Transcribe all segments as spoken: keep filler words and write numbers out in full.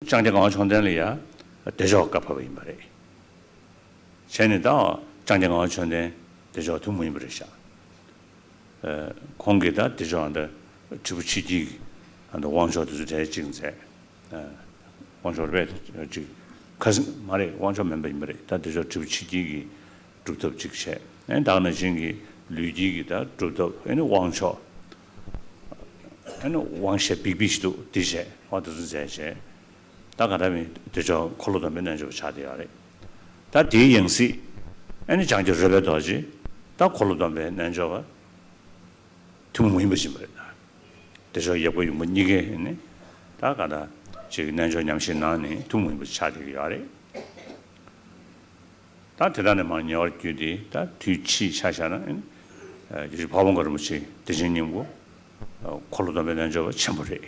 ལྕང་སྐྱ་ངག་དབང་མཆོག་ལྡན་ལ་ཡ་བདེ་མཆོག་བཀའ་ཕབ་པ་ཡིན་པ་རེད། བྱས་ནས་ད་ལྕང་སྐྱ་ངག་དབང་མཆོག་ལྡན་བདེ་མཆོག་ཐུན་མོང་མ་ཡིན་པ་རེད་ཤག་ཨ། ཁོང་གིས་ད་བདེ་མཆོག་ཨ་ད་དྲིལ་བུ་ཆིག་བརྒྱད་ཀྱི་ཨ་ད་དབང་ཆོག་དེ་ཚོ་གྲས་གཅིག་མཛད། ཨ། དབང་ཆོག་རེད་པས་གཅིག་ཁ་སང་མ་རེད། དབང་ཆོག་མིན་པ་ཡིན་པ་རེད། ད་བདེ་མཆོག་དྲིལ་བུ་ཆིག་བརྒྱད་ཀྱི་སྒྲུབ་ཐབས་གཅིག་བྱས། ཨ་ནི་ད་ག་ནང་བཞིན་གྱི་ལུས་དཀྱིལ་གྱི་ད་སྒྲུབ་ཐབས། ཨ་ནི་དབང་ཆོག་ཨ་ནི་དབང་ཞེས་འབིགས་པའི་ཞིག་འདུག་འདི་བྱས། དབང་དེ་ཚོ་མཛད་བྱས། ད་ག་འདྲ་མིན་བདེ་མཆོག་འཁོར་ལོ་སྡོམ་པའི་རྣལ་འབྱོར་པ་ཆགས་བསྡད་ཡོད་རེད། ད་དེའི་ཡང་སྲིད་ཨ་ནི་ལྕང་སྐྱ་རོལ་པའི་རྡོ་རྗེ་ད་འཁོར་ལོ་སྡོམ་པའི་རྣལ་འབྱོར་པ་ཐུན་མོང་མ་ཡིན་པ་ཞིག་ཡིན་པ་རེད། བདེ་མཆོག་ཡབ་དགའ་ཡུམ་བུ་གཉིས་ཀའི་ནི་ད་ག་འདྲ་ཅིག་རྣལ་འབྱོར་ཉམས་བཞེས་གནང་ནས་ཐུན་མོང་མ་ཡིན་པ་ཆགས་བསྡད་ཀྱི་ཡོད་རེད། ད་དེ་དག་ནས་མར་ཉེ་བར་བརྒྱུད་དེ་ད་དུས་ཕྱིས་ཆ་བཞག་ན་ཨ་ནི་རྒྱལ་སྲས་འཕགས་པ་དངོས་གྲུབ་རིན་པོ་ཆེ་བདེ་ཆེན་སྙིང་པོ་འཁོར་ལོ་སྡོམ་པའི་རྣལ་འབྱོར་པ་ཆེན་པོ་རེད།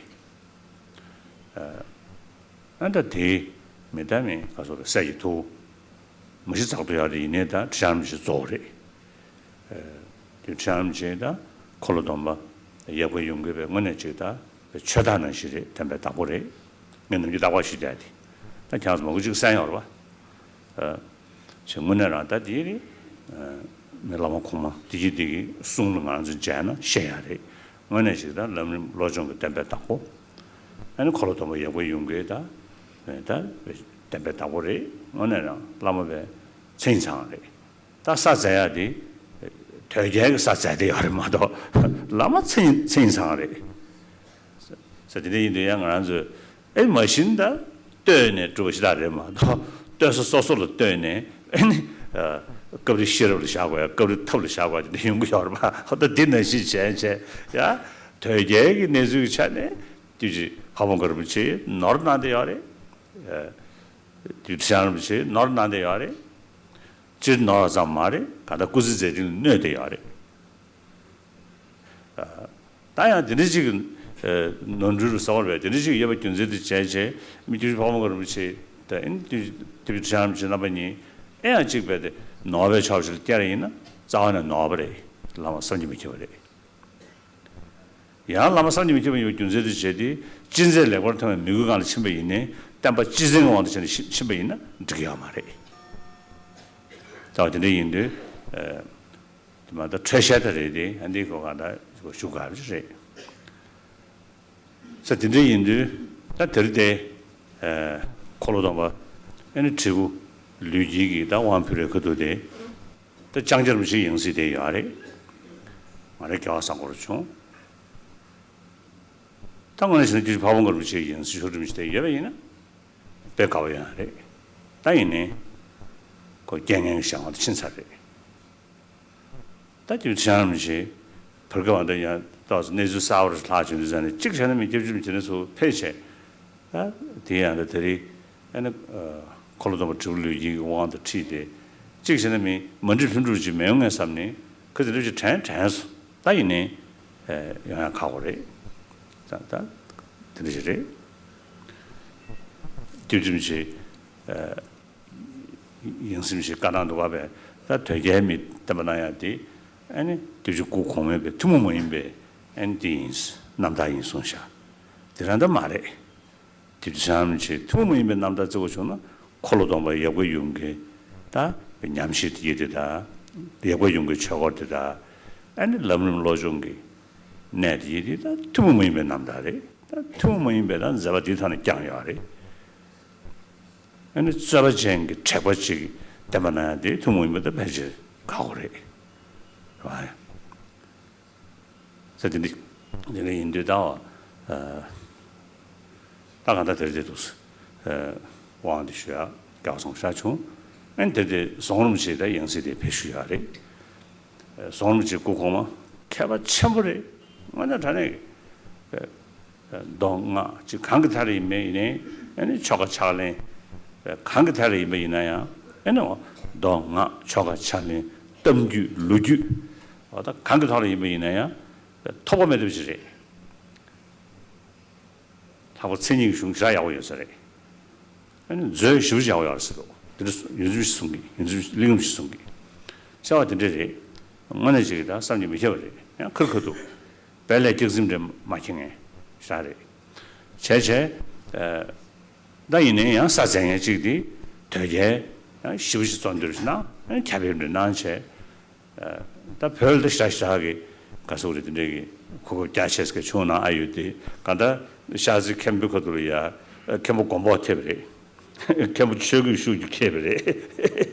ཨ་ད་དེ་མི་ད་མི་ག་སོགས་པའི་སྲས་ཀྱི་ཐུ་བོ་མ་གཞི་ཙག་ཏུ་ཡོད་རེད། ཡིན་ནའི་ད་ཁྲི་བྱང་རིན་པོ་ཆེ་གཙོ་བོ་རེད། དེ་ཁྲི་བྱང་རིན་པོ་ཆེ་ད་འཁོར་ལོ་སྡོམ་པ་ཡབ་དགའ་ཡུམ་དགའི་པའི་དངོས་གནས་ཅིག་ད་ཆོས་བདག་ནང་བཞིན་རེད། བསྟན་པའི་བདག་པོ་རེད། ངས་ནམ་རྒྱུན་རྟག་པར་ཞུ་བསྡད་དེ། ད་ཁྱེད་རང་ཚོ་མང་པོ་ཅིག་གསན་ཡོད་རེད་པ། ཨ། ཞེས་དངོས་གནས་རང་ད་དེ་རེད། ཨ། མི་བླ་མ་གོང་མ་དེ་གི་དེ་གི་གསུང་ལ་ང་ཚོ་མཇལ་ན་ཤེས་ཡ་རེད། དངོས་གནས་ཞིག་ད་ལམ་རིམ་བློ་སྦྱོང་གི་བསྟན་པའི་བདག་པོ། ཨ་ནི་འཁོར་ལོ་སྡོམ་པ་ཡབ་དགའ་ཡུམ་དགའི་ད་ད་བསྟན་པའི་བདག་པོ་རེད། དངོས་གནས་རང་བླ་མ་བའི་མཚན་ཉིད་ཚང་རེད། ད་ས་མཛད་ཡ་དེ་དོལ་རྒྱལ་གྱི་ས་མཛད་བསྡད་ཡོད་རེད་མ་གཏོགས་བླ་མ་མཚན་ཉིད་མཚན་ཉིད་ཚང་རེད། ས་དེ་འདྲ་ཡིན་དུས་ཡང་ང་རང་ཚོས་ཨེ་མ་གཞི་ད་ལྟོས་ནས་གྲུབ་པ་ཞིག་ད་རེད་མ་གཏོགས་ལྟོས་ས་སོ་སོ་ལ་ལྟོས་ནས་ཨེ་ནི་ཨ་སྐབས་རེ་ཤེས་རབ་ལ་བཞག་དགོས་ཡ། སྐབས་རེ་ཐབས་ལ་བཞག་དགོས་ཡ་དེ་འདྲ་ཡོང་གི་ཡོད་རེད་པ། ད་འདི་ནང་བཞིན་བྱས་བྱས་ཡ་དོལ་རྒྱལ་གྱི་གནས་ཚུལ་གྱི་ཆ་ནས་དུས་ཀྱི་འཕགས་པ་དངོས་གྲུབ་རིན་པོ་ཆེས་ནོར་གནང་བསྡད་ཡོད་རེད། ཨ་དུས་ཁྲི་བྱང་རིན་པོ་ཆེས་ནོར་གནང་བསྡད་ཡོད་རེད། སྤྱིར་ནོར་བ་ཙམ་མ་རེད། གང་ལྟར་སྐུ་ཚེ་མཛད་འཕྲིན་ལ་གནོད་བསྡད་ཡོད་རེད། ད་ཡང་དེ་འདྲ་ཅིག་ནོར་འཁྲུལ་རུ་གསལ་བར་བས་དེ་འདྲ་ཅིག་ཡོད་པ་རྒྱུ་མཚན་དུ་བྱས་བྱས་མི་དུས་འཕགས་པ་དངོས་གྲུབ་རིན་པོ་ཆེ་དང་ཨེ་ནི་དུས་ཁྲི་བྱང་རིན་པོ་ཆེ་རྣམ་པ་གཉིས་ཨེ་ཡང་གཅིག་བས་ཏེ་ནོར་བའི་ཕྱོགས་ཤིག་ལ་བསྐྱལ་ཡིན་ན་རྩ་བ་ནས་ནོར་བ་རེད། བླ་མ་བསམ་གྱིས་མི་ཁྱབ་པ་རེད། ཡང་བླ་མ་བསམ་གྱིས་མི་ཁྱབ་པ་ཡོད་རྒྱུ་མཚན་དུ་བྱས་ཏེ་ཅི་མཛད་ལེགས་པར་མཐོང་བའི་མོས་གུས་གང་ལ་ཕྱིན་པ་ཡིན་ནའི་བསྟན་པ་སྤྱི་བཙན་གྱི་དབང་དུ་བྱས་ནས་ཕྱིན་པ་ཡིན་ན་འགྲིག་གི་ཡོད་མ་རེད། ད་དེ་འདྲ་ཡིན་དུས་ཨ་དེ་མ་ད་འཕྲོས་བཤད་ད་རེད་དེ་ཨ་འདི་གོ་ག་ད་ཞུ་ག་རེ་རེད། ས་དེ་འདྲ་ཡིན་དུས་ད་དེར་དེ་ཨ་འཁོར་ལོ་སྡོམ་པ་ཨ་ནི་དྲིལ་བུ་ལུས་དཀྱིལ་གྱི་ད་དབང་ཕུལ་བའི་ཁ་ཐུག་དེ། ད་ལྕང་སྐྱ་རིན་པོ་ཆེའི་ཡང་སྲིད་དེ་ཡོད་རེད། ང་རའི་སྐལ་བ་བཟང་པོར་བྱུང་། ད་དངོས་གནས་བྱས་ན་རྒྱལ་སྲས་འཕགས་པ་དངོས་གྲུབ་རིན་པོ་ཆེའི་ཡང་སྲིད་མཆོག་སྤྲུལ་མི་ཞིག་དེ་ཡོད་པ་ཡིན་ན་དཔེ་དགའ་པོ་ཡོད་རེད། ད་ཡིན་ནའི་ཁོ་རྐྱེན་ངན་གྱི་གཞན་དབང་དུ་ཕྱིན་ཚར་རེད། ད་རྒྱལ་སྲས་ཁྲི་བྱང་རིན་པོ་ཆེ་བར་སྐབས་ཨ་ད་ཡང་ཏོག་ཙམ་གནས་ཚུལ་གསར་པ་རེ་ལྷག་བྱུང་དུས་ཙང་ནས་གཅིག་བྱས་ན་མི་སྐྱབས་བཅོལ་མི་དེ་འདྲ་ཚོ་ཕེབས་བྱས། ད་དེ་ཡང་ད་དེ་རིང་ཨ་ནི་འཁོར་ལོ་སྡོམ་པ་དྲིལ་བུ་ལུས་དཀྱིལ་གྱི་དབང་དུ་ཁྲིད་དེ་གཅིག་བྱས་ན་མི་མ་འགྲིག་ལྷུན་གྲུབ་ཅིག་མི་ཡོང་ངེས་བསམ་ནས་ཁོས་དེ་འདྲ་ཅིག་དྲན་དྲན་སོང་། ད་ཡིན་ནའི་ཡོང་ཡ་ཁག་པོ་རེད། ད་ད་དེ་འདྲ་ཞིག་རེད། སྐྱབས་བཅོལ་མི་ཞིག་ཡང་སེམས་ཤིག་བཀའ་གནང་འདུག་ག་བས་ད་དོལ་རྒྱལ་མི་བསྟན་པ་གནང་ཡ་དེ་ཨ་ནི་སྐྱབས་བཅོལ་སྐུ་གོང་མའི་པའི་ཐུན་མོང་མ་ཡིན་པའི་ཨ་ནི་དེ་ཡིན་རྣམ་ཐར་ཡིན་གསུངས་ཤག་དེ་རང་ད་མ་རེད། དེ་དུས་ཚང་མ་ཆེ་ཐུན་མོང་མ་ཡིན་པའི་རྣམ་ཐར་བརྩི་བ་བྱུང་ན་འཁོར་ལོ་སྡོམ་པ་ཡབ་དགའ་ཡུམ་དགའི་ད་ཉམས་བཞེས་དེ་ཡི་དེ་དང་ཡབ་དགའ་ཡུམ་དགའི་ཆོས་སྐོར་དེ་དང་ཨ་ནི་ལམ་རིམ་བློ་སྦྱོང་གི་གནས་དེ་ཡི་དེ་ད་ཐུན་མོང་མ་ཡིན་པའི་རྣམ་ཐར་རེད། ད་ཐུན་མོང་མ་ཡིན་པའི་ད་མཛད་པ་དེའི་ཐོག་ནས་བསྐྱངས་ཡོད་རེད། ཨ་ནི་རྩོད་པ་ཅན་གྱི་དྲེགས་པ་ཅིག་བསྟན་པ་གནང་ཡ་དེ་ཐུན་མོང་མ་ཡིན་པ་ད་ཕལ་ཆེར་ཁག་པོ་རེད། རེད་བ། ཟེར་དེ་འདི་དེ་འདྲ་ཡིན་དུས་ད་བ། ད་གང་ལྟར་དེར་དེ་འདུག་དབང་དེ་ཞུ་ཡག་སྐལ་བ་བཟང་ཤ་བྱུང་། ཨ་ནི་དེར་དེ་ཟོང་རིན་པོ་ཆེ་ད་ཡང་སྲིད་དེ་ཕེབས་ཞུ་ཡག་རེད། ཟོང་རིན་པོ་ཆེ་སྐུ་གོང་མ་མཁས་པ་ཆེན་པོ་རེད། དངོས་གནས་དྲང་གནས་མདོ་སྔགས་ཅིག་གང་གི་ཐད་ལ་ཡིན་པ་ཡིན་ནའི་ཨ་ནི་ཆོ་ག་ཕྱག་ལེན་གང་གི་ཐད་ལ་ཡིན་པ་ཡིན་ན་ཡང་ཨ་ནི་མདོ་སྔགས་ཆོ་ག་ཕྱག་ལེན་གཏམ་རྒྱུད་ལོ་རྒྱུས་འོ་ད་གང་གི་ཐོག་ལ་ཡིན་པ་ཡིན་ན་ཡང་ཐོགས་པ་མེད་ཐུབ་ཅིག་རེད། ལྷག་པར་མཚན་ཉིད་ཀྱི་གཞུང་ཞེ་དྲག་ཡག་པོ་ཡོད་ས་རེད། ཨ་ནི་མཛོད་ཞེ་པོ་ཅིག་ཡག་པོ་ཡོད་རེད་ཟེར་འདུག་དེ་འདྲ་ཡོངས་འཛིན་ཞིག་གསུང་གི་ཡོངས་འཛིན་གླིང་རིན་པོ་ཆེ་གསུང་གི་བྱ་བ་དེ་འདྲ་རེད། དངོས་གནས་ཅིག་ད་བསམ་གྱིས་མི་ཁྱབ་པ་རེད། ཡང་ཁིར་ཁིར་འདུག་དཔལ་ལས་སྐྱག་རྫུན་འདྲ་མ་ཁྱེར་མཁན་ཞེ་དྲག་རེད། བྱས་བྱས། ཨ། ད་ཡིན་ནའི་ཡང་ས་ཟེར་མཁན་གཅིག་དེ་དོལ་རྒྱལ་ཡང་ཞེ་པོ་ཞིག་བཙོན་འདུལ་ཞིག་གནང་། ཁྱབ་སྤེལ་འདྲ་གནང་བྱས། ད་བོད་ལ་ཤ་ཤ་གི་ག་སོག་རེད། དེ་འདྲའི་གི་གོ་སྐབས་རྒྱ་ཆེ་ས་གི་བྱུང་གནང་ཨ་ཡོད་དེ། ག་ད་ཤ་ཟི་མཁན་པོའི་ཁ་ཐུག་ལ་ཡ་མཁན་པོ་མགོན་པོ་ཐེབས་རེད། མཁན་པོ་ཆོས་སྐུའི་ཤུགས་ཀྱིས་ཁེབས་པ་རེད།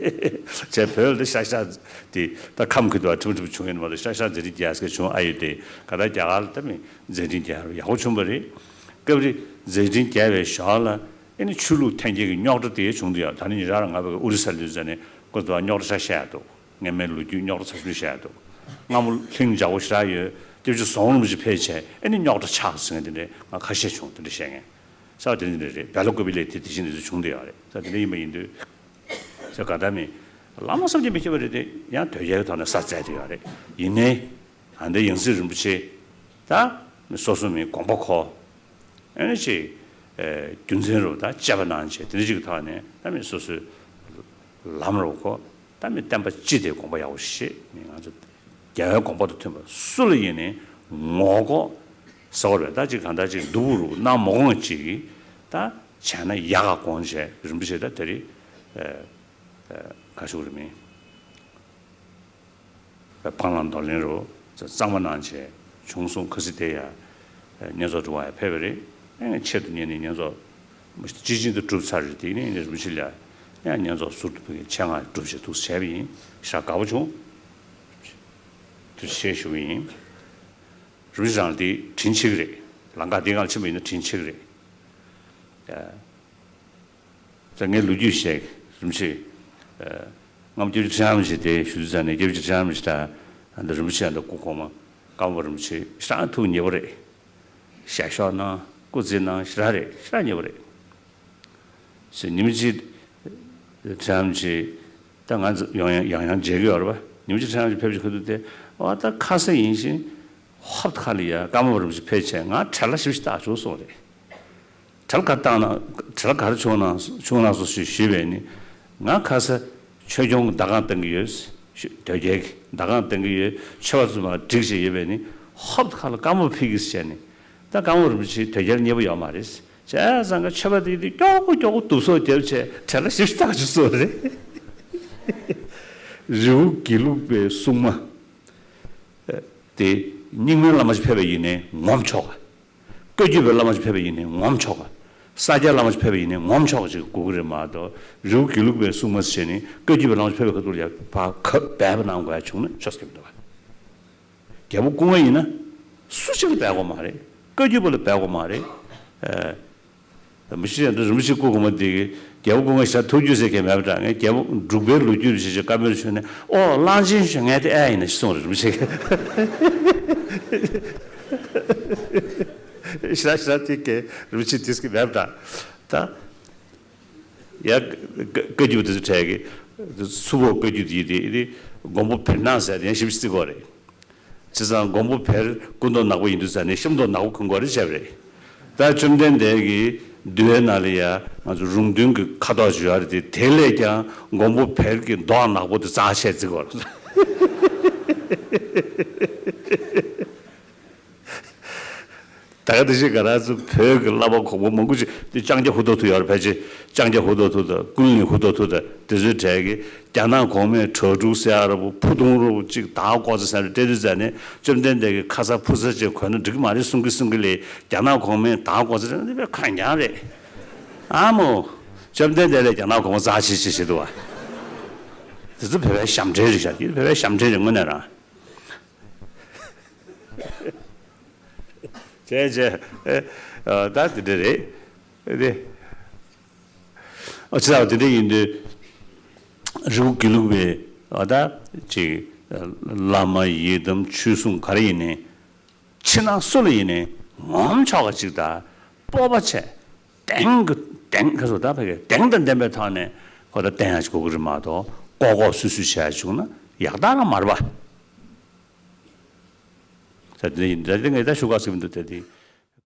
བྱས་བོད་ལ་ཤ་ཤ་དེ་ད་ཁམས་ཁུལ་དུ་ཁྲིམས་ཁྲིམས་བྱུང་ཡོད་མ་གཏོགས་ཤ་ཤ་མཛད་འཕྲིན་རྒྱས་ས་གི་བྱུང་ཨ་ཡོད་དེ། ག་ད་རྒྱ་གར་ལ་ད་མི་མཛད་འཕྲིན་རྒྱས་ཡག་པོ་བྱུང་བ་རེད། སྐབས་རེ་མཛད་འཕྲིན་རྒྱས་པའི་ཞོར་ལ་ཨེ་ནི་ཆོས་ལུགས་འཐེན་འཁྱེར་གྱི་རྙོག་དྲ་དེ་བྱུང་འདུག་ཡ། ད་ནི་ཉི་རག་ང་བའི་ཨོ་རི་ས་ལུས་ཟ་ནས་ཀོ་ཏོ་རྙོག་དྲ་ཆ་བཤད་ཡ་འདུག་སྔ་མའི་ལོ་རྒྱུས་རྙོག་དྲ་ཚབས་ཆུང་བཤད་ཡ་འདུག་སྔ་མོ་ལྷིང་འཇགས་པོ་ཞེ་དྲག་ཡོད། སྐྱབས་རྗེ་ཟམ་གདོང་རིན་པོ་ཆེ་ཕེབས་བྱས་ཨེ་ནི་རྙོག་དྲ་ཆགས་ཟེར་མཁན་དེ་འདྲས་ང་ཁ་ཤས་བྱུང་། དེ་འདྲས་བཤད་མཁན་ས་བ་དེ་འདྲས་རེད། བེ་ལ་ཀུ་པི་ལེ་དེ་དེ་བཞིན་དེ་ཚོ་བྱུང་བསྡད་ཡོད་རེད། ས་དེ་འདྲ་ཡིན་པ་ཡིན་དུས་ས་ག་ད་མི་བླ་མ་བསམ་གྱིས་མི་ཁྱབ་པ་རེད་དེ། ཡང་དོལ་རྒྱལ་གྱི་ཐོག་ནས་ས་བཙལ་བསྡད་ཡོད་རེད། ཡིན་ནའི་ཨ་འདི་ཡང་སྲིད་རིན་པོ་ཆེ་ད་སོ་སོ་མི་དགོངས་པ་ཁོ། ཨེ་ནི་ཅིག་ཨེ་རྒྱུ་མཚན་རུ་ད་དཔྱད་པ་གནང་བྱས་དེ་འདྲ་ཅིག་གི་ཐོག་ནས་ད་མི་སོ་སོའི་ལམ་རུ་ཁོ་ད་མི་བསྟན་པ་སྤྱི་དེ་དགོངས་པ་ཡག་པོ་ཞིག་བཞེས་ནས། ང་ཚོ་རྒྱལ་བའི་དགོངས་པ་དང་མཐུན་པ་སུ་ལ་ཡིན་ནའི་ངོ་ལྐོག་ཟེར་བ་རེད། ད་ཅིག་གང་ལྟར་ཅིག་སྡུག་པོ་རུ་གནང་མ་དགོངས་ཅིག་གིས་ད་བྱས་ན་ཡག་ག་དགོངས་བྱས་རིན་པོ་ཆེ་ད་དེ་རིང་ཨེ་ཨེ་ག་ཞུ་རེད་མིན། སྤང་བླང་འདོར་ལེན་རུ་གཙང་མ་གནང་བྱས་བྱུང་སོང་། ཁ་སང་དེ་ཡ་བསྙེན་རྫོགས་སྒྲུབ་པ་ཡ་ཕེབས་པ་རེད། ཨེ་ཆེད་དུ་གཉེར་ནས་བསྙེན་རྫོགས་མི་ཅི་ཅིན་དུ་གྲུབ་ཚར་རེད། དེ་ནས་རིན་པོ་ཆེ་ལ་ཡང་བསྙེན་རྫོགས་ཟུར་དུ་ཕུལ་མཁན་ཆེད་མངགས་སྒྲུབ་བྱས་འདུག་བྱས་པ་ཡིན། ཞེ་དྲག་དགའ་པོ་བྱུང་། དུ་ཞེས་ཞུ་གི་ཡིན། རིན་པོ་ཆེ་རང་དེ་དྲིན་ཆེ་གི་རེད། ལམ་ཁ་དེ་སྒང་ལ་ཕྱིན་པ་ཡིན་ན་དྲིན་ཆེ་གི་རེད། ད་ངས་ལོ་རྒྱུས་བཤད་རིན་པོ་ཆེ། ཨ་སྔ་མོ་སྐྱབས་རྗེ་ཁྲི་བྱང་རིན་པོ་ཆེ་དེ་ཞུ་དུས་ཙང་ནས་སྐྱབས་རྗེ་ཁྲི་བྱང་རིན་པོ་ཆེ་དང་ཨ་ནི་རིན་པོ་ཆེ་ཨ་ནི་སྐུ་གོང་མ་ཀརྨ་པ་རིན་པོ་ཆེ་ཞེ་དྲག་ཐུགས་མཉེས་པོ་རེད། ཞལ་ཤོག་གནང་། སྐུ་རྩེད་གནང་། ཞེ་དྲག་རེད། ཞེ་དྲག་མཉེས་པོ་རེད། ཟེར་ཉི་མ་གཅིག་ཁྲི་བྱང་རིན་པོ་ཆེ་ད་ང་ཚོ་ཡང་ཡང་ཡང་ཡང་མཇལ་གི་ཡོད་རེད་པ། ཉི་མ་གཅིག་ཁྲི་བྱང་རིན་པོ་ཆེ་ཕེབས་ཀྱི་ཁ་ཐུག་དེ་ཨ་ད་ཁ་ས་ཡིན་ཞིང་ཧོབ་ཁ་ལ་ཡ་ཀརྨ་པ་རིན་པོ་ཆེ་ཕེབས་བྱས་ང་བྲེལ་བ་ཞེ་པོ་ཞིག་བཏང་བྱུང་སོང་རེད། བྲེལ་ག་བཏང་ན་བྲེལ་ག་རེ་བྱུང་ན་བྱུང་ན་སོ་ཞེས་ཞུས་པས་ནི། ང་ཁ་ས་ཆོས་སྐྱོང་གི་ཟླ་གང་བཏང་གི་ཡོད། དོལ་རྒྱལ་གྱི་ཟླ་གང་བཏང་གི་ཡོད། མཆོད་པ་ཚང་མ་སྒྲིག་བྱས་ཡོད་པས་ནི། ཧོབ་ཁ་ལ་ཀརྨ་པ་ཕེབས་ཀྱི་ཟེར་ནི། ད་ཀརྨ་པ་རིན་པོ་ཆེ་དོལ་རྒྱལ་མཉེས་པོ་ཡོད་མ་རེད། བྱས་ཙང་གི་མཆོད་པ་དེ་དེ་མགྱོགས་པོ་མགྱོགས་པོ་བསྡུ་གསོག་བརྒྱབ་བྱས་བྲེལ་བ་ཞེ་པོ་ཞིག་བཏང་བྱུང་སོང་རེད། རི་བོ་དགེ་ལུགས་པའི་སྲུང་མ་དེ་རྙིང་མའི་བླ་མ་ཞིག་ཕེབས་པ་ཡིན་ནའི་ངོམ་ཆོག་ག་བཀའ་བརྒྱུད་པའི་བླ་མ་ཞིག་ཕེབས་པ་ཡིན་ནའི་ངོམ་ཆོག་ག་ས་སྐྱ་བླ་མ་ཞིག་ཕེབས་པ་ཡིན་ནའི་ངོམ་ཆོག་ག་ཅིག་དགོས་ཀྱི་རེད་མ་གཏོགས། རི་བོ་དགེ་ལུགས་པའི་སྲུང་མ་ཟེར་ནི་བཀའ་བརྒྱུད་པའི་བླ་མ་ཞིག་ཕེབས་པའི་ཁ་ཐུག་ལ་ཡ་ཕར་ཁ་འབད་པ་གནང་དགོས་ཡ་བྱུང་ན་ཆོག་ས་ཀྱི་མི་འདུག་ག་རྒྱལ་པོ་སྐུ་ལྔ་ཡིན་ན་སུ་གཅིག་ལ་འབད་དགོས་མ་རེད། བཀའ་བརྒྱུད་པ་ལ་འབད་དགོས་མ་རེད། ཨ་མི་ཤེས་ཡ་འདི་རིན་པོ་ཆེ་སྐུ་གོང་མ་འདི་གིས་རྒྱལ་པོ་སྐུ་ལྔ་ཞེ་དྲག་ཐུགས་རྒྱུས་ཟེར་མཁན་མེད་པ་འདྲ། ངས་རྒྱལ་པོ་འབྲུག་པའི་ལོ་རྒྱུས་རེད་ཅེས་བཀའ་མོལ་ཞུས་ནས། ཨོ་གླང་ཆེན་ཞུ་ངས་དེ་ཨེ་ཡིན་ན་གསུངས་རེད་རིན་པོ་ཆེ་གིས། ཞེ་དྲག་ཞེ་དྲག་དེ་གས་རིན་པོ་ཆེ་དེས་གི་མེད་པ་འདྲ། ད་ཡ་བཀའ་བཀའ་བརྒྱུད་པ་དེ་ཚོ་གྲས་ཀྱི་ཚུ་བོ་བཀའ་བརྒྱུད་དེ་ཡིན་དེ་ཡིན་དེ་མགོན་པོ་བེར་ནག་ཟེར་དེ་ཡང་ཞིབ་ཅིག་བརྩི་དགོས་རེད། བྱས་ཙང་མགོན་པོ་བེར་སྐུ་མདོག་ནག་པོ་ཡིན་དུས་ཙང་ནས་ཤམ་མདོག་ནག་པོ་གོན་དགོས་རེད་བྱས་པ་རེད། ད་བཅོམ་ལྡན་འདས་ཀྱི་འདུལ་བའི་ནང་ལ་ཡ་ང་ཚོ་རུང་སྟོན་གྱི་ཁ་དོག་ཅིག་ཡོད་རེད་དེ། དེ་ལས་ཀྱང་མགོན་པོ་བེར་གྱི་མདོག་ནག་པོ་དེ་རྩ་ཆེ་བརྩི་དགོས་རེད། ད་ག་དེ་བཞིན་ག་རང་ཚོ་བོད་ཀྱི་བླ་མ་གོང་མ་མང་པོ་ཅིག་དེ་ལྕང་སྐྱ་ཧུ་ཐོ་ཐུ་ཡོད་རེད། ཕལ་ཆེར་ལྕང་སྐྱ་ཧུ་ཐོ་ཐུ་དང་ཀུན་གླིང་ཧུ་ཐོ་ཐུ་དང་དེ་ཚོའི་གྲས་ཀྱི་རྒྱ་ནག་གོང་མའི་གྲྭ་ཕྲུག་ཟེར་ཡ་ར་བུ་ཕུ་ཐུང་ར་བུ་ཅིག་དར་དཀར་པོ་ཟེར་ནས་སྤྲད་དུས་ཙ་ནས་བཅོམ་ལྡན་འདས་ཀྱིས་ཁ་ས་ཕུ་ས་ཅིག་གོན་ན་འགྲིག་གི་མ་རེད་གསུང་གི་གསུང་གི་ལས། རྒྱ་ནག་གོང་མའི་དར་དཀར་པོ་ཟེར་ན་དེ་དཔེ་གང་རྐྱང་རེད། ཨ་མོ། བཅོམ་ལྡན་འདས་ལས་རྒྱ་ནག་གོང་མ་རྩ་ཆེ་ཆེ་བྱེད་འདུག་བ། དེ་ཚོ་བོད་པའི་ཞབས་འདྲེན་རེད་ཤག་དེ་བོད་པའི་ཞབས་འདྲེན་རེད་དངོས་གནས་རང་། བྱས་བྱས། ཨེ། ཨ། ད་དེ་འདྲ་རེད། དེ། ཨ། ཅི་ལྟར་དེ་འདྲ་ཡིན་དུས། རི་བོ་དགེ་ལུགས་པའི་ཨ་ད་ཅིག་བླ་མ་ཡི་དམ་ཆོས་སྲུང་ག་རེ་ཡིན་ནའི། ཕྱི་ནང་སུ་ལ་ཡིན་ནའི་ངོམ་ཆོག་ག་ཅིག་དང་སྤོབས་པ་བྱས། དེང་གི་དེང་ག་སོ་ད་ཕ་གི་དེང་དང་ལྡན་པའི་ཐོག་ནས་ཁོ་ད་བསྟེན་ཡ་ཅིག་དགོས་ཀྱི་རེད་མ་གཏོགས་ལྐོག་ལྐོག་སུད་སུད་བྱས་བྱུང་ན་ཡག་རྟགས་རང་མ་རེད་པ། ད་དེ་ཡིན། ད་དེ་ངས་ད་ཞུ་ག་ཟེར་གྱི་འདུག་ད་དེ།